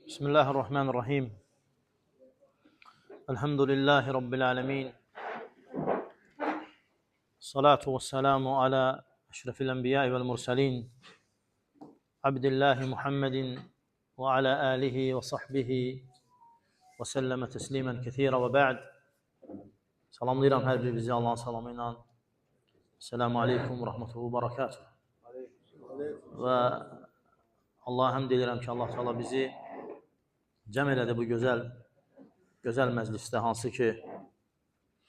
Bismillahirrahmanirrahim. Elhamdülillahi Rabbil alemin. Salatu vesselamu ala eşrefil enbiya'i vel murselin. Abdillahi Muhammedin ve ala alihi ve sahbihi ve selleme teslimen kethira ve ba'd. Salamlayıram hər birinizi Allahın salamı ilə. Selamu aleykum və rahmetuhu və barakatuh. Və Allaha həmd edirəm ki, Allah Teala bizi cəm elədi bu gözəl gözəl məclisdə, hansı ki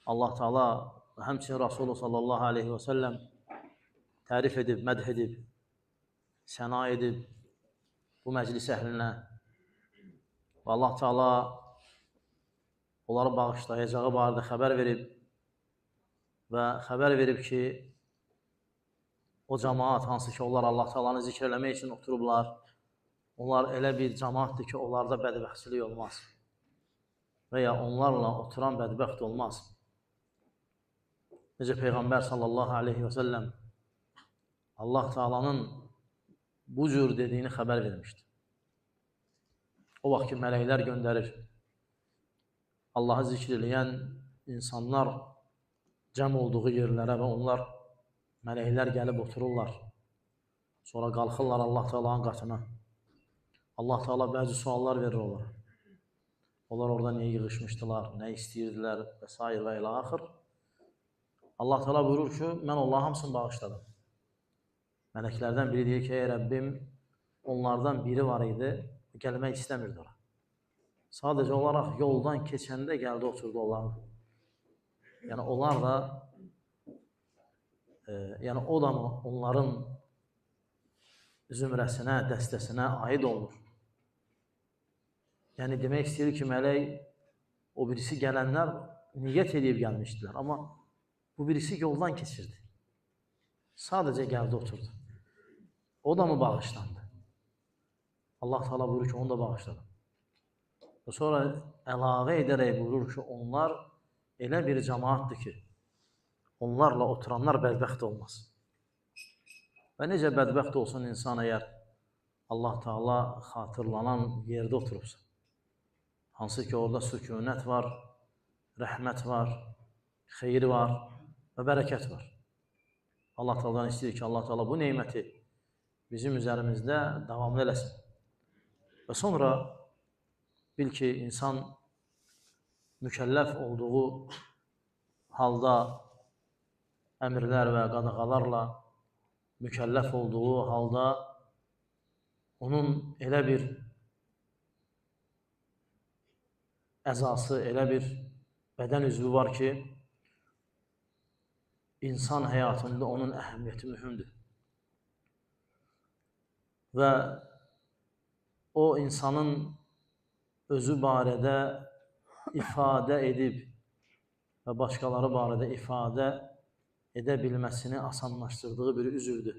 Allah Teala həmçinin Rasulü sallallahu aleyhi və səlləm tərif edib, mədh edib, səna edib bu məclis əhlinə və Allah Teala onları bağışlayacağı barədə xəbər verib və xəbər verib ki, o cəmaat hansı ki onlar Allah Teala'nı zikr eləmək üçün oturublar, onlar elə bir cəmaatdır ki, onlarda bədbəxtçilik olmaz və ya onlarla oturan bədbəxt olmaz. Necə Peyğəmbər sallallahu aleyhi və səlləm Allah Teala'nın bu cür dediyini xəbər vermişdi. O vaxt ki, mələklər göndərir, Allahı zikr eləyən insanlar cəm olduğu yerlərə və onlar, mələklər gəlib otururlar. Sonra qalxırlar Allah Teala'nın qatına. Allah Teala bəzi suallar verir onlara. Onlar orada niyə yığışmışdılar, nə istəyirdilər və s. və ilə axır. Allah Teala buyurur ki, mən onların hamısını bağışladım. Mələklərdən biri deyir ki, ey Rəbbim, onlardan biri var idi, gəlmək istəmirdi ora. Sadəcə olaraq yoldan keçəndə gəldi, oturdu onlarla. Yəni onlar da, yəni o da mı onların zümrəsinə, dəstəsinə aid olmur. Yəni demək istəyir ki, mələk o birisi gələnlər niyyət edib gəlmişdilər, amma bu birisi yoldan keçirdi. Sadəcə gəldi, oturdu. O da mı bağışlandı? Allah Teala buyurur ki, onu da bağışladım. Və sonra əlavə edərək buyurur ki, onlar elə bir cəmaatdır ki, onlarla oturanlar bədbəxt olmaz. Və necə bədbəxt olsun insan əgər Allah Teala xatırlanan yerdə oturubsa, hansı ki orada sükunət var, rəhmət var, xeyir var və bərəkət var. Allah Teala'dan istəyir ki, Allah Teala bu neməti bizim üzərimizdə davamlı eləsin. Və sonra bil ki, insan mükəlləf olduğu halda əmrlər və qadağalarla mükəlləf olduğu halda onun elə bir əzası, elə bir bədən üzvü var ki, insan həyatında onun əhəmiyyəti mühümdür. Və o insanın özü barədə ifadə edib və başqaları barədə ifadə edə bilməsini asanlaşdırdığı bir üzvdür.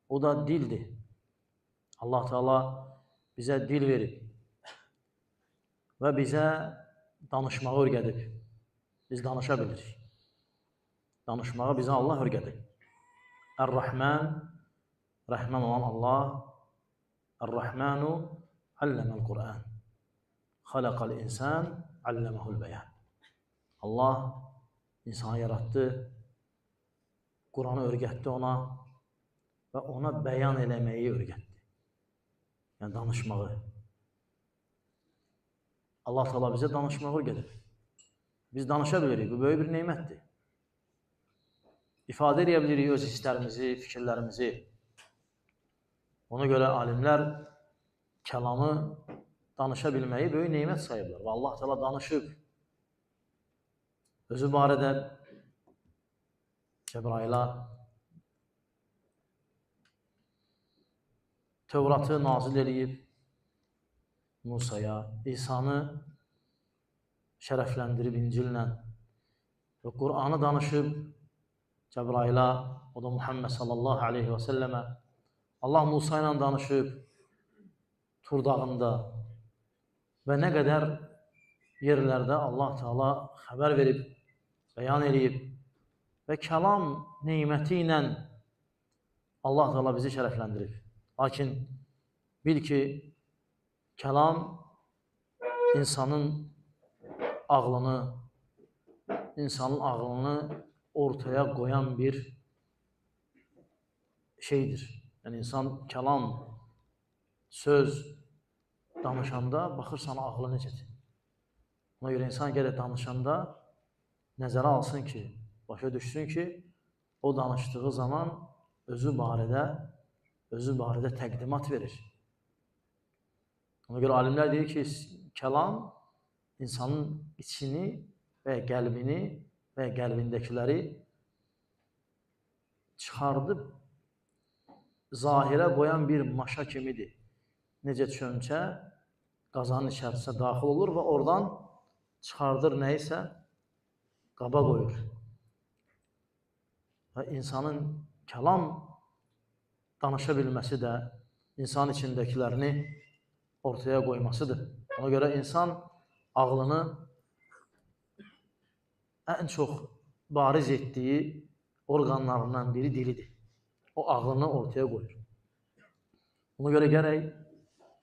O da dildir. Allah Teala bizə dil verib və bizə danışmağı öyrədib. Biz danışa bilirik. Danışmağı bizə Allah öyrədib. Ər-Rəhmən, Rəhmən olan Allah, Ər-Rəhmənu alləməl Qur'an. Xaləqəl insan, alləməhul bəyan. Allah insanı yaratdı, Quranı öyrətdi ona və ona bəyan eləməyi öyrətdi. Yəni danışmağı. Allah Teala bizə danışmağı öyrədib. Biz danışa bilirik, bu böyük bir nemətdir. İfadə edə bilirik öz hisslərimizi, fikirlərimizi. Ona görə alimlər kəlamı danışa bilməyi böyük nemət sayıblar. Və Allah Teala danışıb. Özü barədə Cəbraila Tövratı nazil eləyib Musaya, İsa'nı şərəfləndirib İncillə və Qur'anı danışıb Cəbraila, o da Muhammed sallallahu aleyhi və səlləmə. Allah Musa ilə danışıb Tur dağında və nə qədər yerlərdə Allah Teala xəbər verib, bəyan eləyib və kəlam neməti ilə Allah Teala bizi şərəfləndirib. Lakin bil ki, Kəlam insanın ağlını, ortaya qoyan bir şeydir. Yəni insan kəlam, söz danışanda baxırsan ağlı necədir. Ona görə insan gərək danışanda nəzərə alsın ki, başa düşsün ki, o danışdığı zaman özü barədə təqdimat verir. Ona görə alimlər deyir ki, kəlam insanın içini və qəlbini və qəlbindəkiləri çıxardıb zahirə qoyan bir maşa kimidir. Necə çömçə qazanın içərisinə daxil olur və oradan çıxardır nəyisə, qaba qoyur. Və insanın kəlam danışa bilməsi də insan içindəkilərini ortaya qoymasıdır. Ona görə insan ağlını ən çox bariz etdiyi orqanlarından biri dilidir. O ağlını ortaya qoyur. Ona görə gərək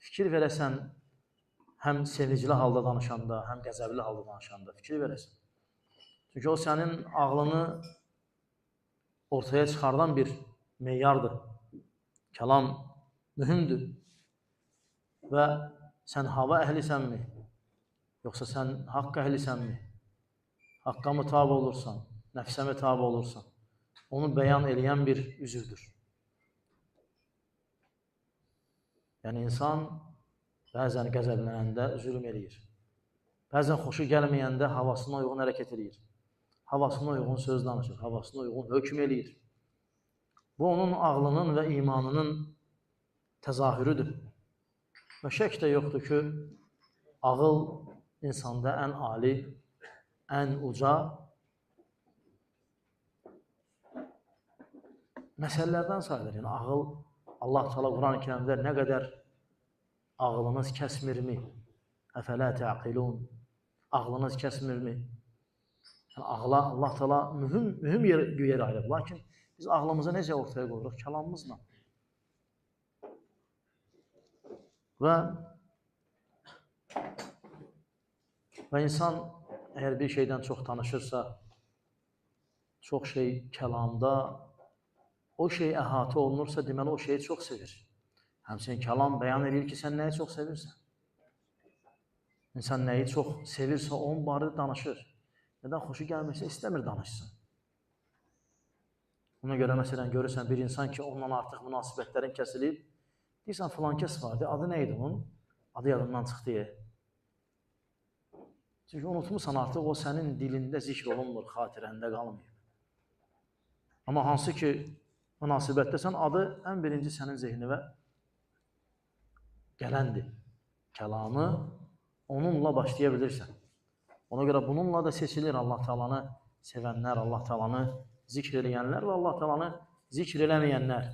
fikir verəsən, həm sevicili halda danışanda, həm qəzəbli halda danışanda fikir verəsən. Çünki o sənin ağlını ortaya çıxardan bir meyardır. Kəlam mühümdür. Və sən hava əhlisənmi? Yoxsa sən haqq əhlisənmi? Haqqa mı tabi olursan, nəfsə mi tabi olursan? Onu bəyan eləyən bir üzvdür. Yəni insan bəzən qəzəblənəndə zülm eləyir. Bəzən xoşu gəlməyəndə havasına uyğun hərəkət eləyir. Havasına uyğun söz danışır, havasına uyğun hökm eləyir. Bu, onun ağlının və imanının təzahürüdür. Və şək də yoxdur ki, ağıl insanda ən ali, ən uca məsələlərdən sayılır. Yəni, ağıl, Allah Teala Quran-ı Kərimdə nə qədər ağlınız kəsmirmi? Əfələ təqilun. Ağlınız kəsmirmi? Yəni, ağla Allah Teala mühüm yer ayırıb. Lakin biz ağlımızı necə ortaya qoyuruq? Kəlamımızla. Və insan əgər bir şeydən çox danışırsa, çox şey kəlamda, o şey əhatə olunursa, deməli o şeyi çox sevir. Həmçinin kəlam bəyan edir ki, sən nəyi çox sevirsən? İnsan nəyi çox sevirsə, onun barədə danışır. Nədən xoşu gəlmirsə, istəmir danışsın. Ona görə, məsələn, görürsən bir insan ki, onunla artıq münasibətlərin kəsilib, deyirsən, filan kəs vardı, adı nə idi onun? Adı yadından çıxdı. Çünki unutmursan artıq, o sənin dilində zikr olunmur, xatirəndə qalmıyor. Amma hansı ki, münasibətdəsən, adı ən birinci sənin zehnivə gələndir. Kəlamı onunla başlaya bilirsən. Ona görə bununla da seçilir Allah Teala'nı sevənlər, Allah Teala'nı zikr eləyənlər və Allah Teala'nı zikr eləməyənlər.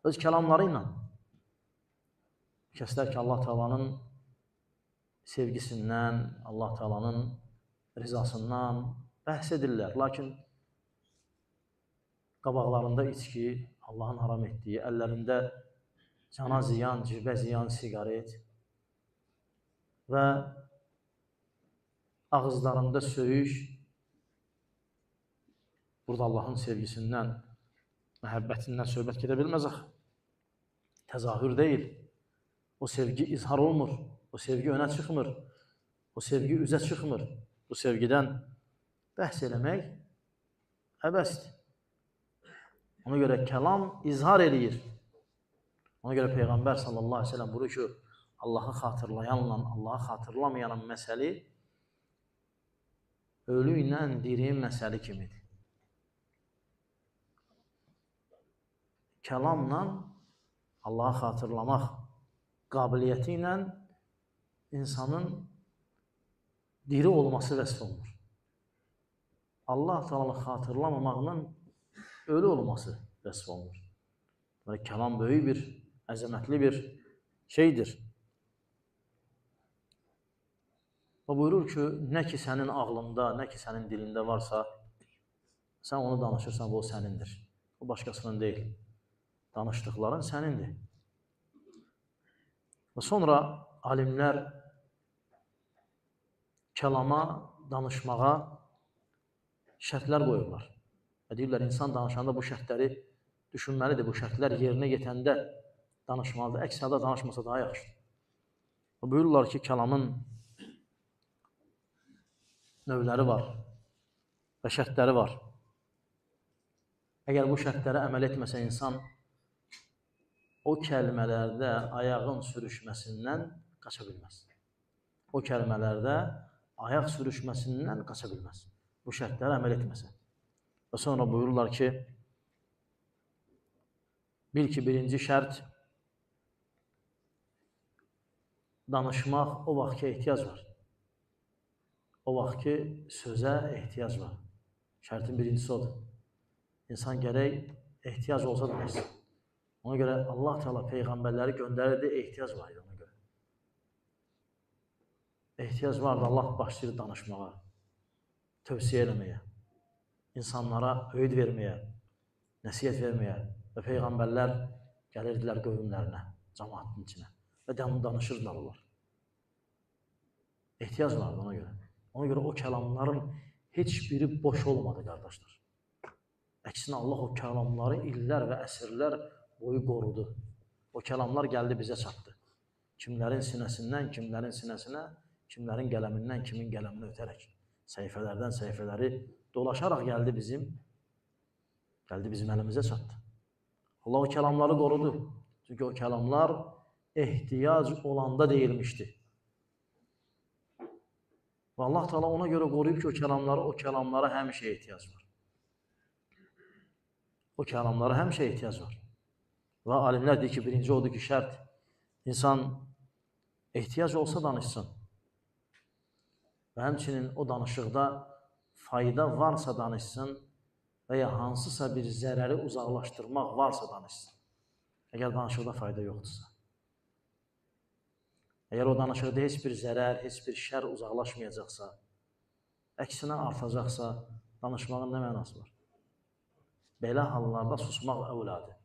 Öz kəlamları ilə. Kəslər ki, Allah Teala'nın sevgisindən, Allah Teala'nın rizasından bəhs edirlər. Lakin qabaqlarında içki, Allahın haram etdiyi, əllərində cana ziyan, cibə ziyan, siqaret və ağızlarında söyüş, burada Allahın sevgisindən, məhəbbətindən söhbət gedə bilməz axı. Təzahür deyil. O sevgi izhar olmur, o sevgi önə çıxmır, o sevgi üzə çıxmır. Bu sevgidən bəhs eləmək əbəsdir. Ona görə kəlam izhar eləyir. Ona görə Peyğəmbər sallallahu aleyhi ve sellem buyurur ki, Allahı xatırlayanla Allahı xatırlamayanın məsəli ölü ilə diriyin məsəli kimidir. Kəlamla Allahı xatırlamaq qabiliyyəti ilə insanın diri olması vəsf olunur. Allah Teala'nı xatırlamamaqla ölü olması vəsf olunur. Deməli, kəlam böyük bir, əzəmətli bir şeydir. O buyurur ki, nə ki sənin ağlında, nə ki sənin dilində varsa, sən onu danışırsan, bu o sənindir. O başqasının deyil. Danışdıqların sənindir. Və sonra alimlər kəlama, danışmağa şərtlər qoyurlar. Və deyirlər, insan danışanda bu şərtləri düşünməlidir. Bu şərtlər yerinə yetəndə danışmalıdır. Əks halda danışmasa daha yaxşıdır. Və buyururlar ki, kəlamın növləri var və şərtləri var. Əgər bu şərtlərə əməl etməsə insan, o kəlmələrdə ayağın sürüşməsindən qaça bilməz. O kəlmələrdə ayaq sürüşməsindən qaça bilməz. Bu şərtlərə əməl etməsə. Və sonra buyururlar ki, bil ki, birinci şərt danışmaq o vaxt ki, ehtiyac var. O vaxt ki, sözə ehtiyac var. Şərtin birincisi odur. İnsan gərək ehtiyac olsa danışsın. Ona görə Allah Teala peyğəmbərləri göndərirdi, ehtiyac var idi ona görə. Ehtiyac vardı, Allah başlayır danışmağa, tövsiyə eləməyə, insanlara öyüd verməyə, nəsihət verməyə və peyğəmbərlər gəlirdilər qövmlərinə, cəmaatın içinə və danışırdılar onlar. Ehtiyac vardı ona görə. Ona görə o kəlamların heç biri boş olmadı, qardaşlar. Əksinə Allah o kəlamları illər və əsrlər boyu qorudu. O kəlamlar gəldi bizə çatdı. Kimlərin sinəsindən, kimlərin sinəsinə, kimlərin qələmindən, kimin qələminə ötərək, səhifələrdən səhifələri dolaşaraq gəldi bizim əlimizə çatdı. Allah o kəlamları qorudu. Çünki o kəlamlar ehtiyac olanda deyilmişdi. Və Allah Teala ona görə qoruyub ki, o kəlamlara həmişə ehtiyac var. O kəlamlara həmişə ehtiyac var. Və alimlər deyir ki, birinci odur ki, şərt, insan ehtiyac olsa danışsın. Və həmçinin o danışıqda fayda varsa danışsın və ya hansısa bir zərəri uzaqlaşdırmaq varsa danışsın. Əgər danışıqda fayda yoxdursa. Əgər o danışıqda heç bir zərər, heç bir şər uzaqlaşmayacaqsa, əksinə artacaqsa, danışmağın nə mənası var? Belə hallarda susmaq əvladır.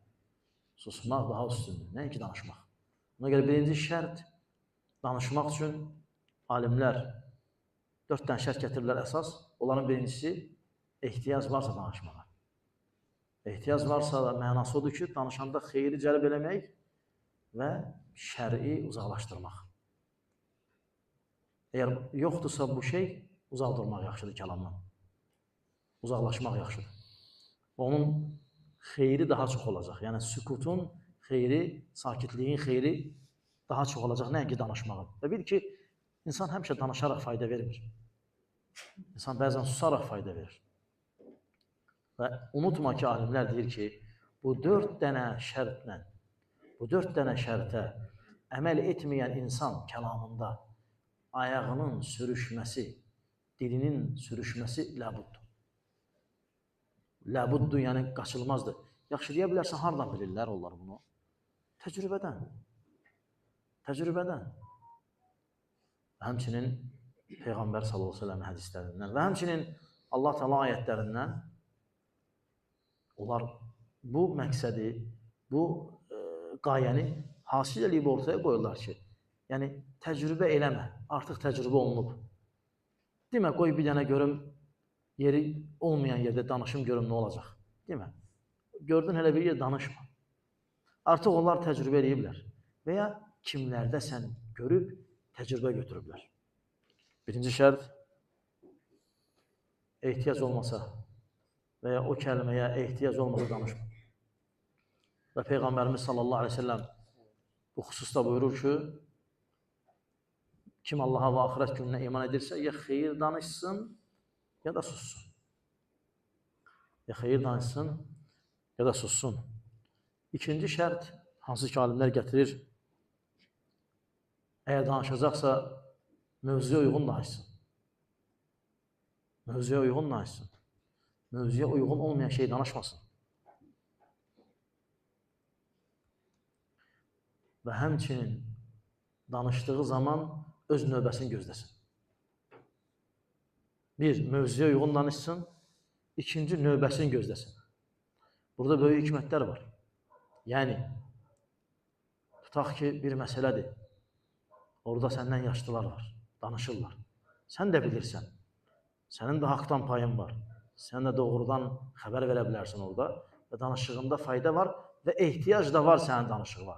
Susmaq daha üstündür, nəinki danışmaq. Ona görə birinci şərt danışmaq üçün alimlər 4 dənə şərt gətirirlər əsas. Onların birincisi ehtiyac varsa danışmağa. Ehtiyac varsa da mənası odur ki, danışanda xeyri cəlb eləmək və şəri uzaqlaşdırmaq. Əgər yoxdursa bu şey, uzaq durmaq yaxşıdır kəlamdan. Uzaqlaşmaq yaxşıdır. Onun xeyri daha çox olacaq. Yəni, sükutun xeyri, sakitliyin xeyri daha çox olacaq, nəinki danışmağın. Və bil ki, insan həmişə danışaraq fayda vermir. İnsan bəzən susaraq fayda verir. Və unutma ki, alimlər deyir ki, bu 4 dənə şərtlə, bu 4 dənə şərtə əməl etməyən insan kəlamında ayağının sürüşməsi, dilinin sürüşməsi ləbuddur. Ləbuddur, yəni qaçılmazdır. Yaxşı, deyə bilərsən, hardan bilirlər onlar bunu? Təcrübədən. Təcrübədən. Həmçinin Peyğəmbər sallallahu əleyhi və səlləm hədislərindən və həmçinin Allah Teala ayətlərindən onlar bu məqsədi, bu qayəni hasil eləyib ortaya qoyurlar ki, yəni təcrübə eləmə, artıq təcrübə olunub. Demə, qoy bir dənə görüm, yeri olmayan yerdə danışım, görüm nə olacaq. Demə, gördün hələ bir yer danışma. Artıq onlar təcrübə eləyiblər və ya kimlərdə sən görüb təcrübə götürüblər. Birinci şərt, ehtiyac olmasa və ya o kəlməyə ehtiyac olmasa danışma. Və Peyğəmbərimiz sallallahu əleyhi və səlləm bu xüsusda buyurur ki, kim Allaha və axirət gününə iman edirsə, ya xeyir danışsın, ya da sussun. Ya xeyir danışsın, ya da sussun. İkinci şərt, hansı ki alimlər gətirir, əgər danışacaqsa, mövzuya uyğun danışsın. Mövzuya uyğun danışsın. Mövzuya uyğun olmayan şey danışmasın. Və həmçinin danışdığı zaman öz növbəsini gözləsin. Bir, mövzuya uyğun danışsın. İkinci, növbəsini gözləsin. Burada böyük hikmətlər var. Yəni, tutaq ki, bir məsələdir. Orada səndən yaşlılar var, danışırlar. Sən də bilirsən. Sənin də haqdan payın var. Sən də doğrudan xəbər verə bilərsən orada. Və danışığında fayda var və ehtiyac da var sənin danışığına.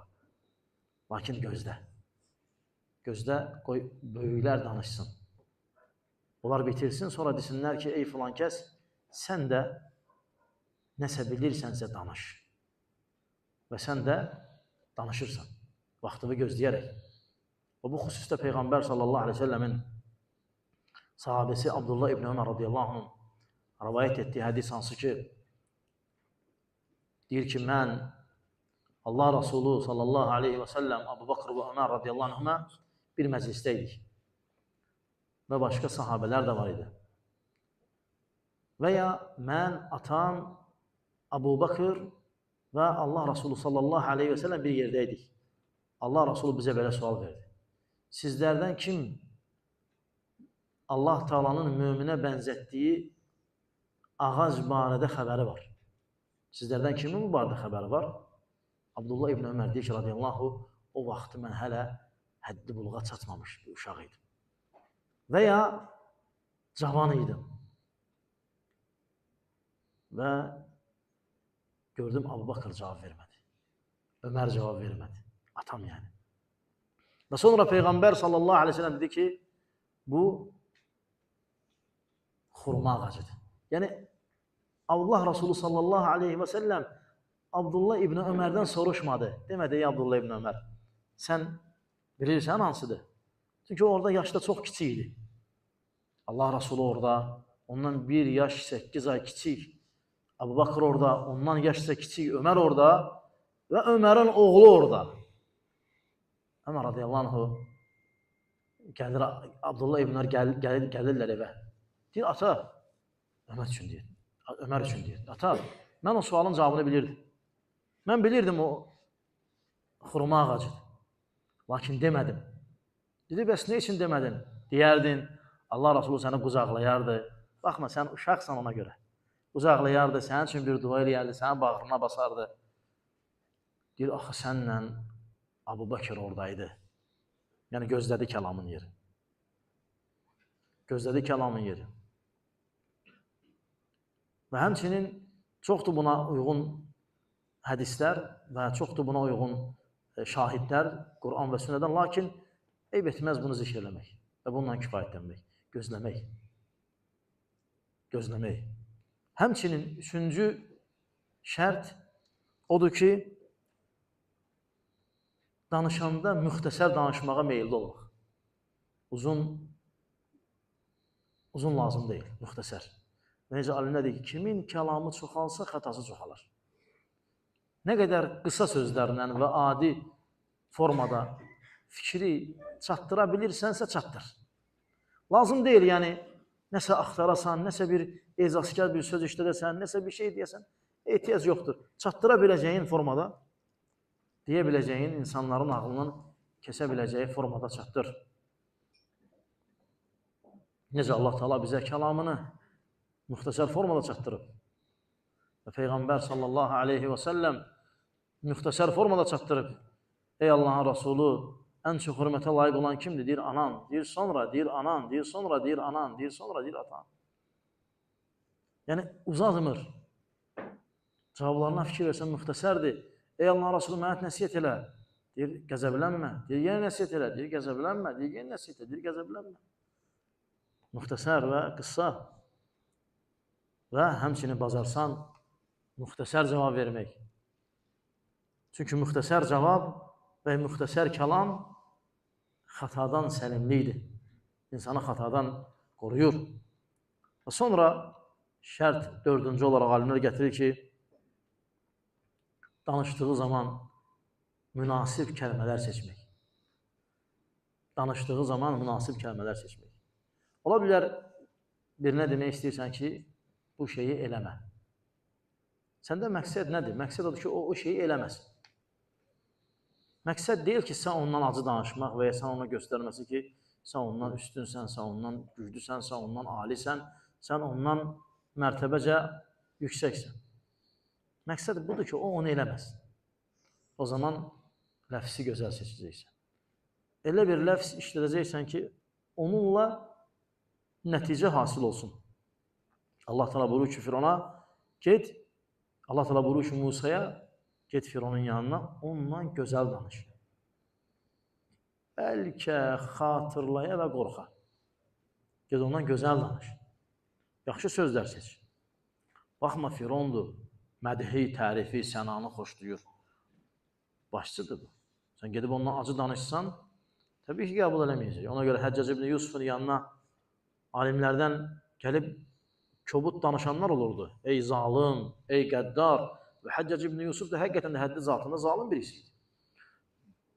Lakin gözlə. Gözlə, qoy böyüklər danışsın. Onlar bitirsin, sonra desinlər ki, ey filan kəs, sən də nəsə bilirsənsə danış. Və sən də danışırsan, vaxtını gözləyərək. Və bu xüsusda Peyğəmbər sallallahu aleyhi ve sellemin sahabəsi Abdullah ibn Ömər radiyallahu anh rəvayət etdiyi hədis hansı ki, deyir ki, mən Allah Resulü sallallahu aleyhi və səlləm, Əbu Bakr və Ömər radiyallahu anhuma bir məclisdə idik. Və başqa sahabələr də var idi. Və ya mən, atam, Əbu Bakr və Allah Resulü sallallahu aleyhi və səlləm bir yerdə idik. Allah Resulü bizə belə sual verdi. Sizlərdən kim Allah Taala'nın möminə bənzətdiyi ağac barədə xəbəri var? Sizlərdən kimin bu barədə xəbəri var? Abdullah ibn Ömər deyir ki, radiyallahu, o vaxtı mən hələ həddi buluğa çatmamış bir uşaq idim. Və ya cavan idim. Və gördüm, Əbu Bakr cavab vermədi. Ömər cavab vermədi. Atam yəni. Və sonra Peyğəmbər sallallahu aleyhi ve sellem dedi ki, bu xurma ağacıdır. Yəni, Allah Resulü sallallahu aleyhi və səlləm Abdullah ibn Ömərdən soruşmadı. Demədi, ey Abdullah ibn Ömər, sən bilirsən hansıdır? Çünki o orada yaşda çox kiçik idi. Allah Resulü orada, ondan 1 yaş 8 ay kiçik. Əbu Bakr orada, ondan yaşca kiçik. Ömər orada və Ömərin oğlu orada. Ömər radiyallahu anhu gəlir, Abdullah ibn Ömər gəlirlər evə. Deyir, ata, Ömər üçün deyir. Ömər üçün deyir. Ata, mən o sualın cavabını bilirdim. Mən bilirdim o xurma ağacıdır. Lakin demədim. Dedi, bəs nə üçün demədin? Deyərdin, Allah Resulü səni qucaqlayardı. Baxma, sən uşaqsan ona görə. Qucaqlayardı, sənin üçün bir dua eləyərdi, səni bağrına basardı. Deyir, axı sənlə Əbu Bakr oradaydı. Yəni, gözlədi kəlamın yeri. Gözlədi kəlamın yeri. Və həmçinin çoxdur buna uyğun hədislər və çoxdur buna uyğun şahidlər Quran və sünnədən, lakin eyb etməz bunu zikr eləmək və bununla kifayətlənmək, gözləmək. Gözləmək. Həmçinin üçüncü şərt odur ki, danışanda müxtəsər danışmağa meyilli olmaq. Uzun lazım deyil, müxtəsər. Və necə alimlər deyir ki, kimin kəlamı çoxalsa, xətası çoxalar. Nə qədər qısa sözlərlə və adi formada fikri çatdıra bilirsənsə, çatdır. Lazım deyil, yəni, nəsə axtarasan, nəsə bir ecazkar bir söz işlədəsən, nəsə bir şey deyəsən, ehtiyac yoxdur. Çatdıra biləcəyin formada, deyə biləcəyin, insanların ağlından kəsə biləcəyi formada çatdır. Necə Allah Teala bizə kəlamını müxtəsər formada çatdırıb və Peyğəmbər sallallahu aleyhi və səlləm müxtəsər formada çatdırıb. Ey Allahın Resulü, ən çox hörmətə layiq olan kimdir? Deyir anan, deyir sonra, deyir anan, deyir sonra, deyir anan, deyir sonra, deyir atan. Yəni uzatmır. Cavablarına fikir versən müxtəsərdir. Ey Allahın Resulü, mənə nəsihət elə. Deyir, qəzəblənmə. Deyir, yenə nəsihət elə. Deyir, qəzəblənmə. Deyir, yenə nəsihət elə. Deyir, qəzəblənmə. Müxtəsər və qısa. Və həmçinin bacarsan müxtəsər cavab vermək. Çünki müxtəsər cavab və müxtəsər kəlam xatadan səlimlidir. İnsanı xatadan qoruyur. Və sonra şərt dördüncü olaraq alimlər gətirir ki, danışdığı zaman münasib kəlmələr seçmək. Danışdığı zaman münasib kəlmələr seçmək. Ola bilər, birinə demək istəyirsən ki, bu şeyi eləmə. Səndə məqsəd nədir? Məqsəd odur ki, o şeyi eləməsin. Məqsəd deyil ki, sən ondan acı danışmaq və ya sən ona göstərməsi ki, sən ondan üstünsən, sən ondan güclüsən, sən ondan alisən, sən ondan mərtəbəcə yüksəksən. Məqsəd budur ki, o onu eləməsin. O zaman ləfsi gözəl seçəcəksən. Elə bir ləfz işlədəcəksən ki, onunla nəticə hasil olsun. Allah Teala buyurur ki, Firona get, Allah Teala buyurur ki, Musaya get Fironun yanına, onunla gözəl danış. Bəlkə xatırlaya və qorxa. Get ondan gözəl danış. Yaxşı sözlər seç. Baxma Firondur, mədhi, tərifi, sənanı xoşlayır. Başçıdır bu. Sən gedib ondan acı danışsan, təbii ki, qəbul eləməyəcək. Ona görə Həccac ibn Yusufun yanına alimlərdən gəlib kobud danışanlar olurdu. Ey zalım, ey qəddar. Və Həccac ibn Yusuf da həqiqətən də həddi zatında zalım birisi idi.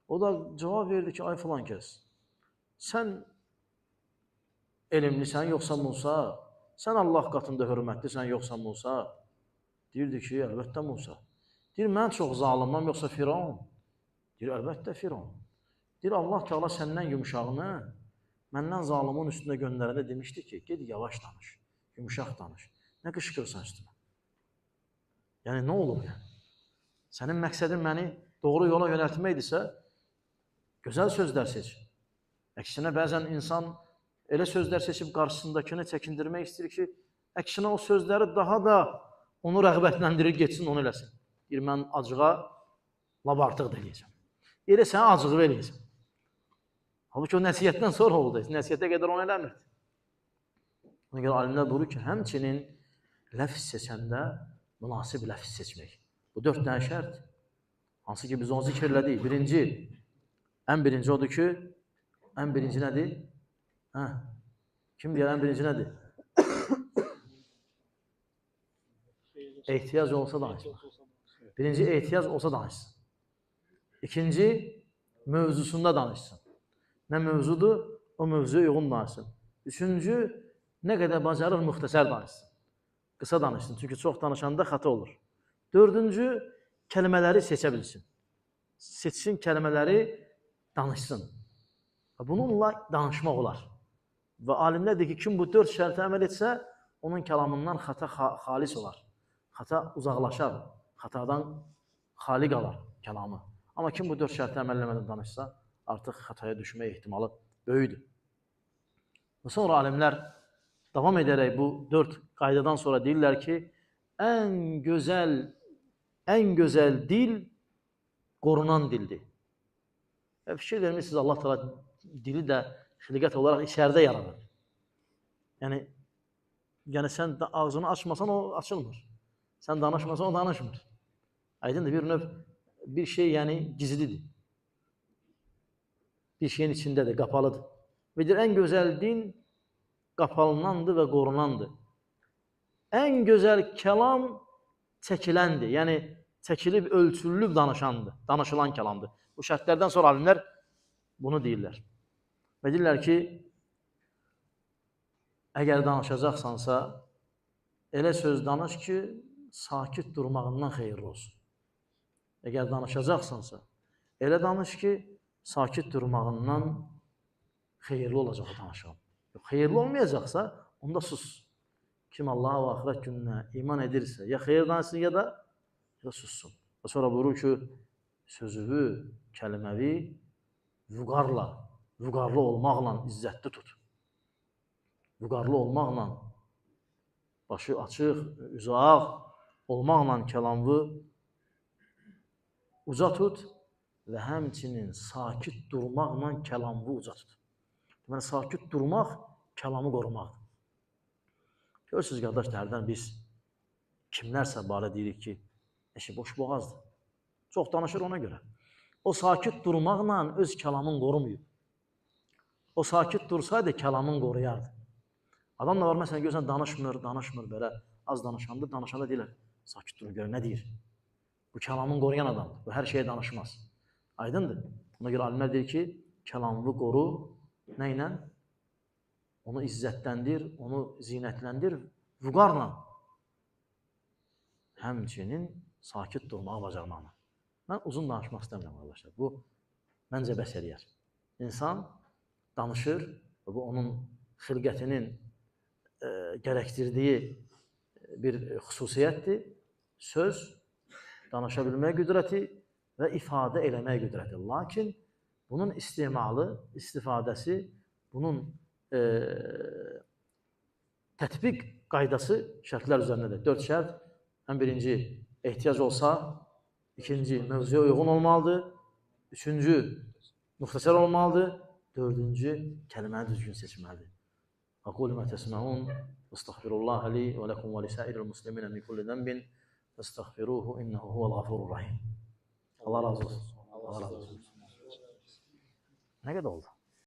O da cavab verdi ki, ay filan kəs, sən elmlisən yoxsa Musa, sən Allah qatında hörmətlisən yoxsa Musa? Deyirdi ki, əlbəttə Musa. Deyir, mən çox zalimam yoxsa Firon? Deyir, əlbəttə Firon. Deyir, Allah Teala səndən yumşağını məndən zalımın üstünə göndərəndə demişdi ki, ged yavaş danış, yumşaq danış. Nə qışqırsan üstümə? Yəni, nə olub yəni? Sənin məqsədin məni doğru yola yönəltməkdirsə, gözəl sözlər seç. Əksinə, bəzən insan elə sözlər seçib qarşısındakını çəkindirmək istəyir ki, əksinə o sözləri daha da onu rəğbətləndirir, getsin, onu eləsin. Deyir, mən acığa lap artıq da eləyəcəm. Elə sənə acığı eləyəcəm. Halbuki o nəsihətdən sonra oldu. Nəsihətə qədər onu eləmirdi. Ona görə alimlər buyurur ki, həmçinin ləfz seçəndə münasib ləfz seçmək. Bu 4 dənə şərt. Hansı ki, biz onu zikr elədik. Birinci, ən birinci odur ki, ən birinci nədir? Hə, kim deyər ən birinci nədir? Ehtiyac olsa danışmaq. Birinci, ehtiyac olsa danışsın. İkinci, mövzusunda danışsın. Nə mövzudur, o mövzuya uyğun danışsın. Üçüncü, nə qədər bacarır, müxtəsər danışsın. Qısa danışsın, çünki çox danışanda xata olur. Dördüncü, kəlmələri seçə bilsin. Seçsin kəlmələri, danışsın. Bununla danışmaq olar. Və alimlər deyir ki, kim bu 4 şərtə əməl etsə, onun kəlamından xata xalis olar. Xata uzaqlaşar, xatadan xali qalar kəlamı. Amma kim bu 4 şərtə əməl eləmədən danışsa, artıq xataya düşmək ehtimalı böyükdür. Və sonra alimlər davam edərək bu 4 qaydadan sonra deyirlər ki, ən gözəl dil qorunan dildir. Və fikir vermişsiniz, Allah Teala dili də xilqət olaraq içəridə yaranır. Yəni sən ağzını açmasan o açılmır. Sən danışmasan o danışmır. Aydındır, bir növ bir şey yəni gizlidir. Bir şeyin içindədir, qapalıdır. Və deyir, ən gözəl din qapalınandır və qorunandır. Ən gözəl kəlam çəkiləndir. Yəni çəkilib, ölçülüb danışandır, danışılan kəlamdır. Bu şərtlərdən sonra alimlər bunu deyirlər. Və deyirlər ki, əgər danışacaqsansa, elə söz danış ki, sakit durmağından xeyirli olsun. Əgər danışacaqsansa, elə danış ki, sakit durmağından xeyirli olacaq o danışığın. Xeyirli olmayacaqsa, onda sus. Kim Allaha və axirət gününə iman edirsə, ya xeyir danışsın, ya da sussun. Və sonra buyurur ki, sözünü, kəlməvi vüqarla, vüqarlı olmaqla izzətli tut. Vüqarlı olmaqla, başı açıq, üzü ağ olmaqla kəlamı uca tut və həmçinin sakit durmaqla kəlamı uca tut. Deməli, sakit durmaq kəlamı qorumaqdır. Görürsünüz, qardaşlar, hərdən biz kimlərsə barə deyirik ki, eşi boş boğazdır. Çox danışır ona görə. O sakit durmaqla öz kəlamını qorumayıb. O sakit dursaydı kəlamını qoruyardı. Adam da var, məsələn, görürsən, danışmır, danışmır belə. Az danışanda, danışanda deyirlər, sakit durun, görə nə deyir? Bu kəlamını qoruyan adamdır. Bu hər şeyə danışmaz. Aydındır. Ona görə alimlər deyir ki, kəlamını qoru nə ilə? Onu izzətləndir, onu zinətləndir, vüqarla. Həmçinin sakit durmağı bacarmaqla. Mən uzun danışmaq istəmirəm, qardaşlar. Bu, məncə bəs eləyər. İnsan danışır və bu onun xilqətinin gərəkdirdiyi bir xüsusiyyətdir. Söz, danışa bilmək qüdrəti və ifadə eləmək qüdrəti. Lakin Bunun istimalı, istifadəsi, bunun tətbiq qaydası şərtlər üzərindədir. 4 şərt. Ən birinci, ehtiyac olsa, ikinci, mövzuya uyğun olmalıdır, üçüncü, müxtəsər olmalıdır, dördüncü, kəlməni düzgün seçməlidir. Aqulu mə təsməun, əstəğfirullaha li və ləkum və lisairil musliminə min kulli zənbin, fəstəğfiruhu innehu huvel gafurur rahim. Allah razı olsun. Allah razı olsun. Nə qədər oldu?